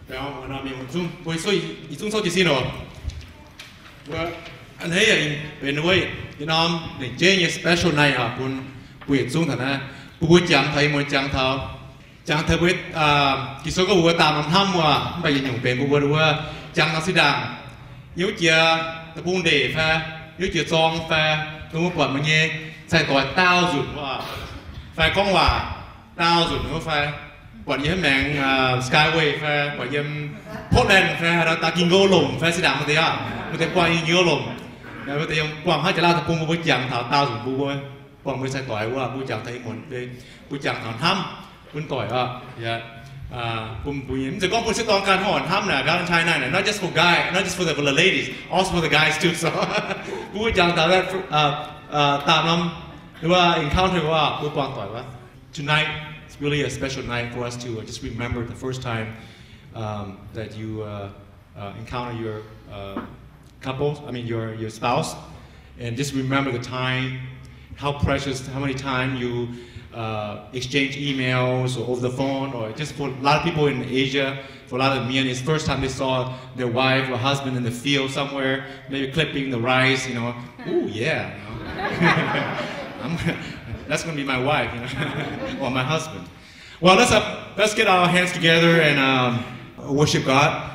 Mbuo yietc zungv, yietc zungv souv jiez sin oc. Mbuo a'hneiv yaac benx wuov yietc norm lengc jeiv nyei special night oc, bun mbuo yietc zungv taux naaiv, bun mbuo jangx taux ih muonz jangx taux, jangx taux mbuo Ging-Sou gorngv mbuo daauh norm hnamv wuov, mv baac yietc nyungc benx mbuo mbuo wuov jangx taux zinh ndaangc yiem wuov jiex deic-bung ndeic fai yiem wuov jiex zorng fai, dongh mbuo buatc mbuo nyei cai-doix daauh nzunc wuov, fai gorngv waac daauh nzunc wuov fai, buatc yiem maengx Skyway fai, buatc yiem Portland fai, haaix dauh daaih Ging-Ngouh lomc fai, zinh ndaangc maaih deix aqv, maaih deix buangh yiem Ging-Ngouh lomc, maaih deix yiem buangh hnangv jaax laauh deic-bung mbuo, mbuo jangx taux daauh nzunc mbuo mbuo, buangh mbuo cai-doix wuov, mbuo jangx taux ih muonz, mbuo jangx taux hnamv bun doic oc. Bun mbuo nyei, mv zeiz gorngv bun sieqv dorn ganh hnangv oix hnamv naaic, Valentine night, not just for guy, not just for the, for the ladies, also for the guys too. So bun mbuo jangx taux daauh norm wuov encounter wuov, mbuo buangh doic wuov. Tonight is really a special night for us to uh, just remember the first time um, that you uh, uh, encounter your uh, couple, I mean your your spouse, and just remember the time, how precious, how many times you uh, exchange emails or over the phone, or just for a lot of people in Asia, for a lot of men, it's first time they saw their wife or husband in the field somewhere, maybe clipping the rice, you know. Ooh, yeah, you know. I'm, that's gonna be my wife, you know, or my husband. Well, let's uh, let's get our hands together and um, worship God.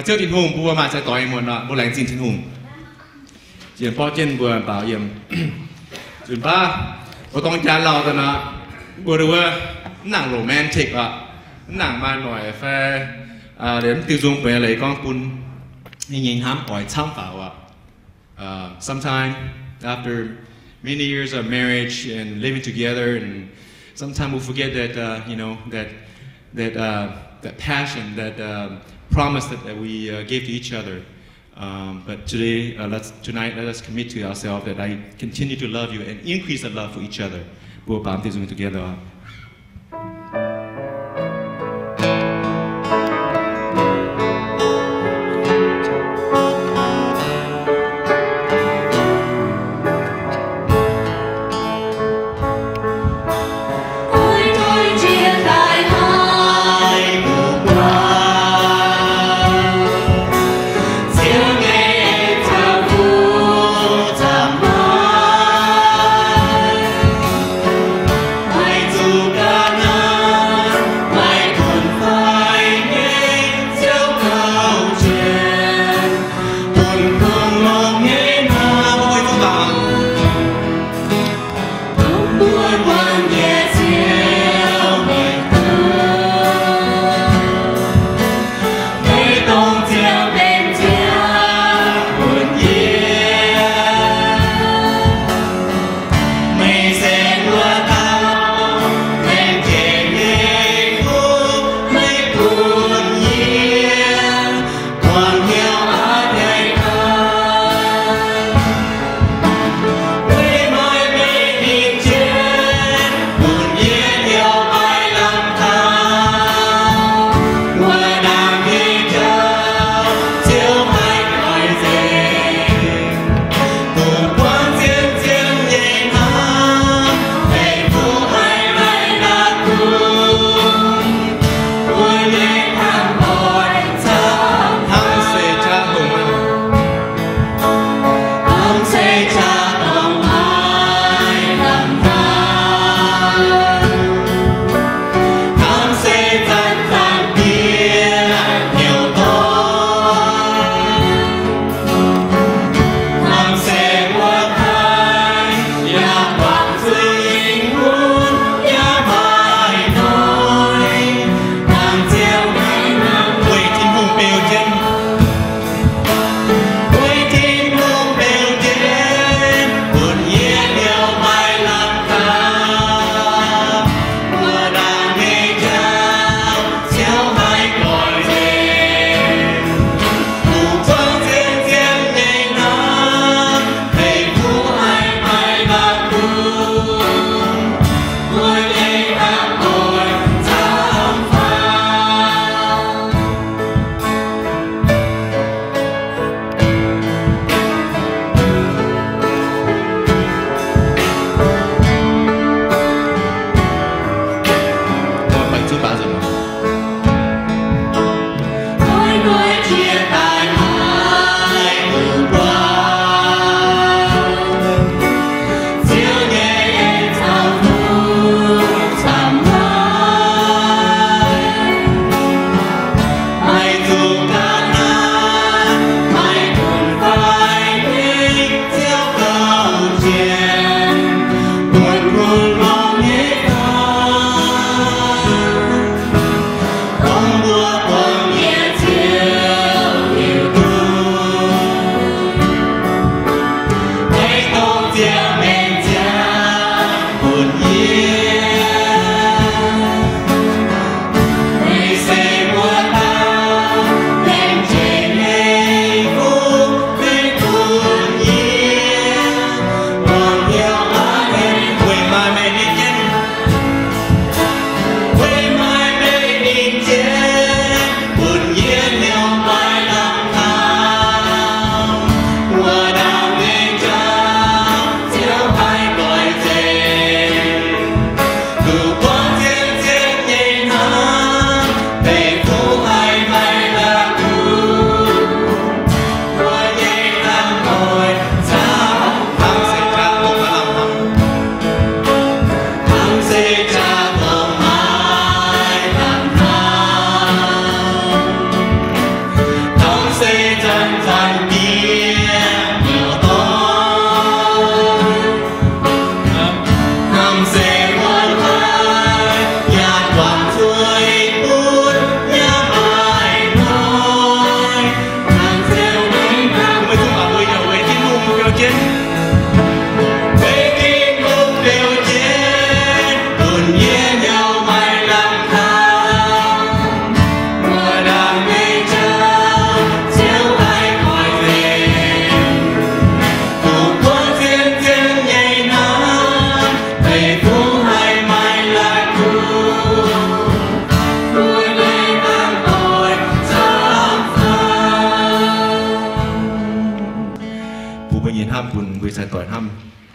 Ziouv Tin-Hungh, mbuo maaih ziex doix muonz nor, mbuo laengz zingh Tin-Hungh. Yiem borqv jienv mbuo baaux yiem. Nzunc baav mbuo dorng jaa lauh daaih nor, mbuo wuov mv nangc romantic aqv, mv nangc maaih noic fai mv diuh nzung benx leiz gorngv bun nyei hnamv oix camv faaux aqv. Uh, sometime after many years of marriage and living together, and sometimes we forget that, uh, you know, that that uh, that passion, that um, promise that, that we uh, gave to each other. Um, but today, uh, let's tonight, let us commit to ourselves that I continue to love you and increase the love for each other. Mbuo baamz diuh nzung together.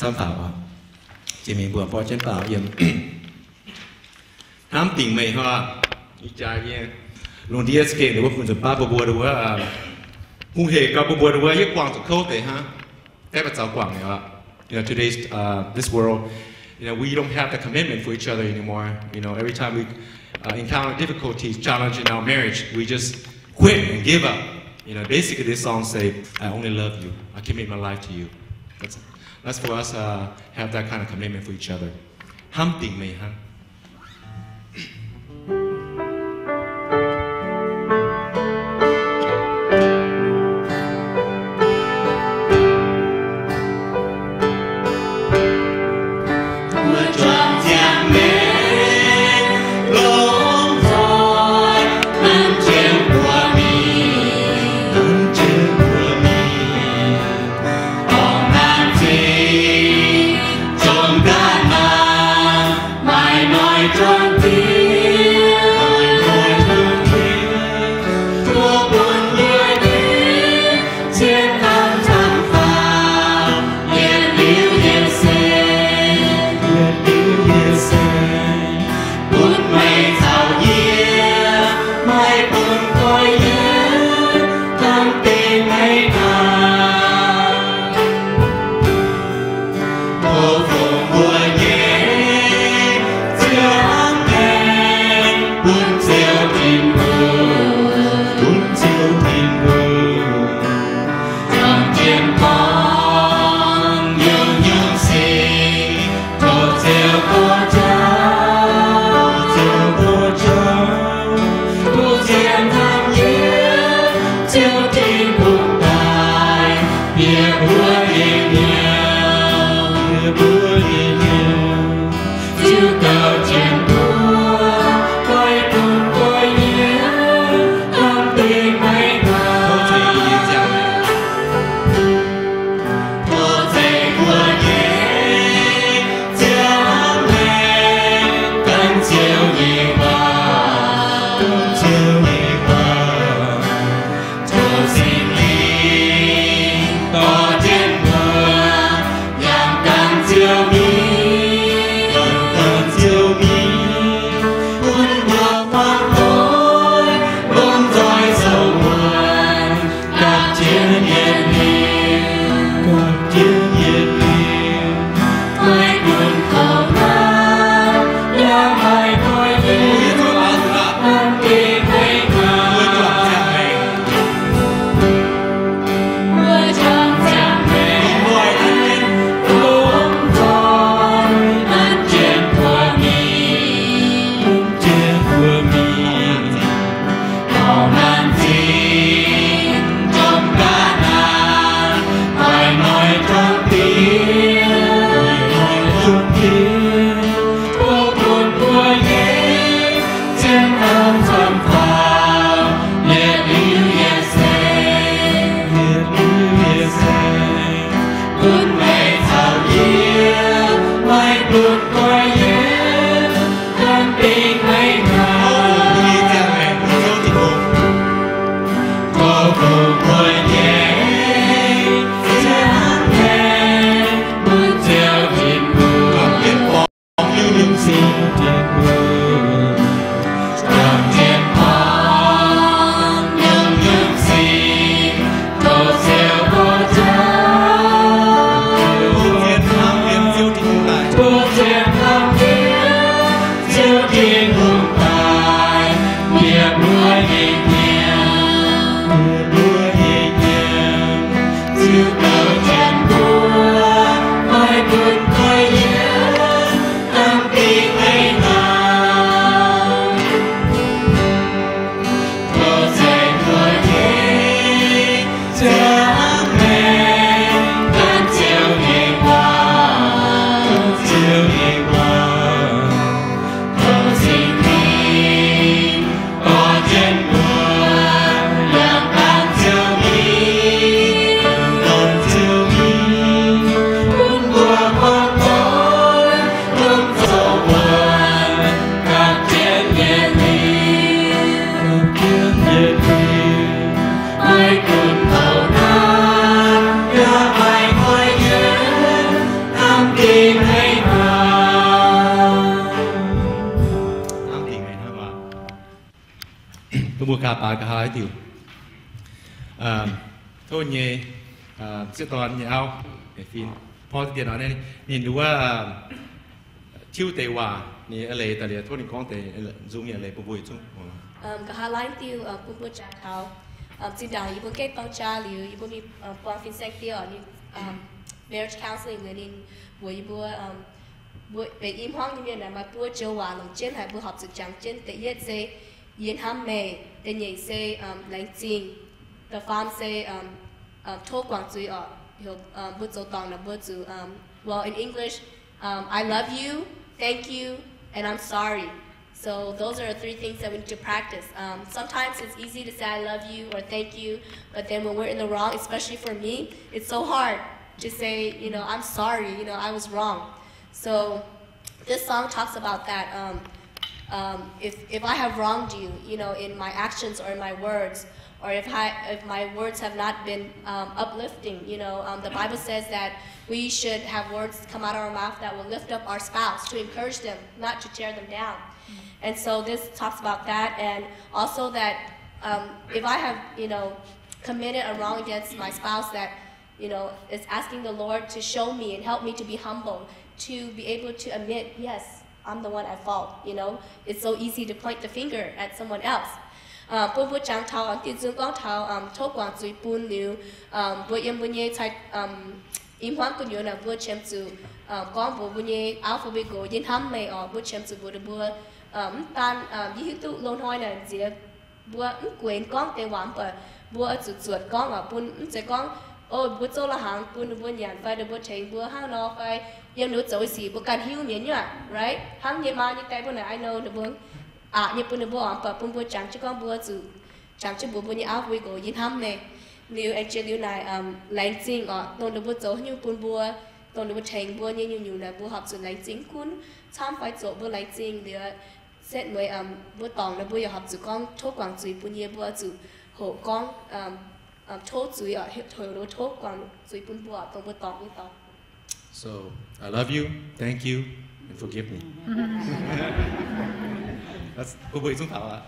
camv faaux oc. Jiex mingh mbuo borqv jienv baaux yiem. Hnamv dingc meih hnangv. Ih jaax nyei lungh ndiev za'gengh ninh mbuo funx zuqc baav mbuo mbuo wuov, hungh hec gau mbuo mbuo wuov, yie guangc zuqc kouv deix hnangv. Deix baac zaux guangc nyei oc. You know, today's, uh, this world, you know, we don't have the commitment for each other anymore. You know, every time we, uh, encounter difficulties, challenge in our marriage, we just quit and give up. You know, basically this song say, "I only love you. I commit my life to you." That's, that's for us, uh, have that kind of commitment for each other. Hnamv dingc meih hnangv. Mbuo gaax baac ga'haav diuc. Tov nyei sieqv dorn nyei auv, fin, porv dien nor, ninh wuov tiuv deix waac, ninh eix leiz daaih liuz, tov ninh gorngv deix nzung nyei eix leiz bun mbuo yietc zungv. Nqa'haav laengz diuh bun mbuo jangx taux zinh ndaangc yie mbuo gengh dorng jaa liuz, yie mbuo mingh buangh fin-saeng diuh, ninh marriage counseling liuz, ninh mbuox yie mbuo, mbuo benx i hmuangv nyei mienh naaic maaih buo joux waac longc jienv haic mbuo horpc zuqc jangx jienv. Da'yietv se yie hnamv meih. Da'nyeic se laengz zingh. Da'faam se tov guangc zuiz oc. Mbuo zoux dorngc naaic mbuo zuqc, well, in English, I love you, thank you, and I'm sorry. So those are the three things that we need to practice. Um, sometimes it's easy to say I love you or thank you, but then when we're in the wrong, especially for me, it's so hard to say, you know, I'm sorry, you know, I was wrong. So this song talks about that. Um, um, if, if I have wronged you, you know, in my actions or in my words, or if I, if my words have not been, um, uplifting, you know, um, the Bible says that we should have words come out of our mouth that will lift up our spouse, to encourage them, not to tear them down. And so this talks about that, and also that, um, if I have, you know, committed a wrong against my spouse, that, you know, it's asking the Lord to show me and help me to be humble, to be able to admit, yes, I'm the one at fault, you know. It's so easy to point the finger at someone else. Bun mbuo jangx taux, dinh nzung gorngv taux tov guangc zuiz bun liuz, mbuo yiem mbuo nyei cai, i hmuangv gu'nyuoz naaic mbuo qiemx zuqc gorngv mbuox mbuo nyei auv fai mbuo nqox, yie hnamv meih oc. Mbuo qiemx zuqc mbuox ninh mbuo, mv daan yie hiuv duqv loz-hnoi naaic nziex mbuo mv guenx gorngv deix waac, mv baac mbuo oix zuqc zuotc gorngv oc. Bun mv zeiz gorngv, o, mbuo zoux la'hnaangx bun ninh mbuo nyanc fai ninh mbuo tengx mbuo hnangv nor fai yiem ninh mbuo zoux sic mbuo ganh hiuv mi'aqv, right? Hnangv yie maa nyei die mbuo naaic, I know ninh mbuo aqc nyei bun ninh mbuo oc, mv baac bun mbuo jangx jienv gorngv mbuo zuqc, jangx jienv mbuox mbuo nyei auv fai mbuo nqox, yie hnamv meih. Liuz aengx jiex liuz naaic, laengz zingh oc, dongh ninh mbuo zoux haaix nyungc bun mbuo, dongh ninh mbuo tengx mbuo nyei nyungc-nyungc naaic mbuo horpc zuqc laengz zingh. Mv gunv camv fai zoqc mbuo laengz zingh liuz, setv mueiz mbuo dorngc naaic mbuo yaac horpc zuqc gorngv tov guangc zuiz bun yie, mbuo zuqc hoqc gorngv tov zuiz oc, hoqc tov guangc zuiz bun mbuo dongh mbuo dorngc nyei dorngx. So, I love you, thank you, and forgive me. Bun mbuo yietc zungv taux aqv.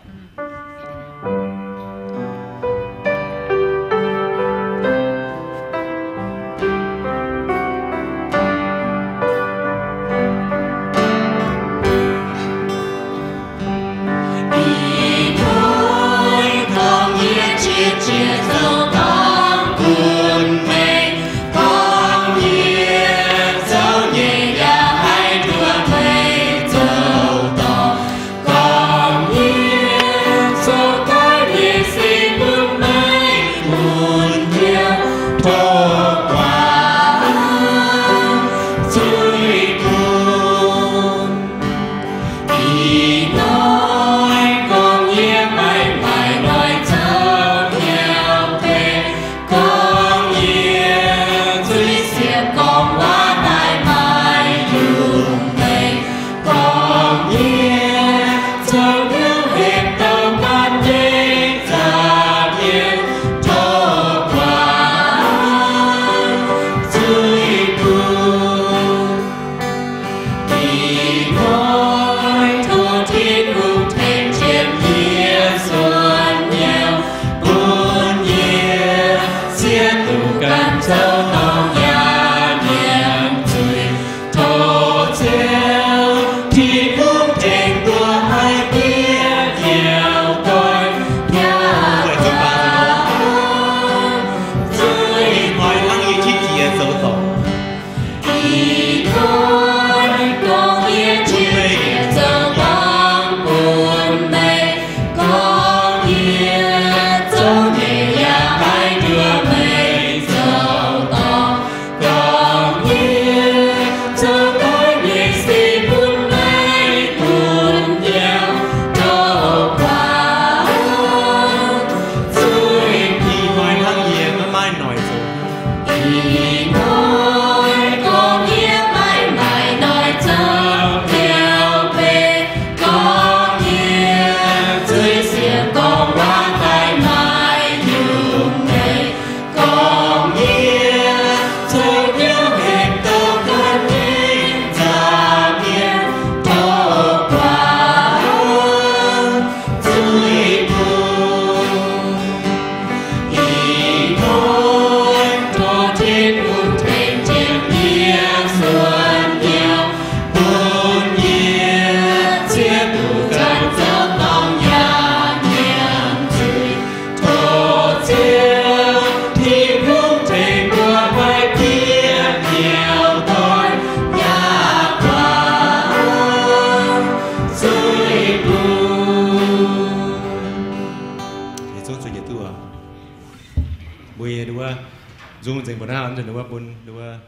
Zungv nzengc mbuo naaiv nzunc wuov bun wuov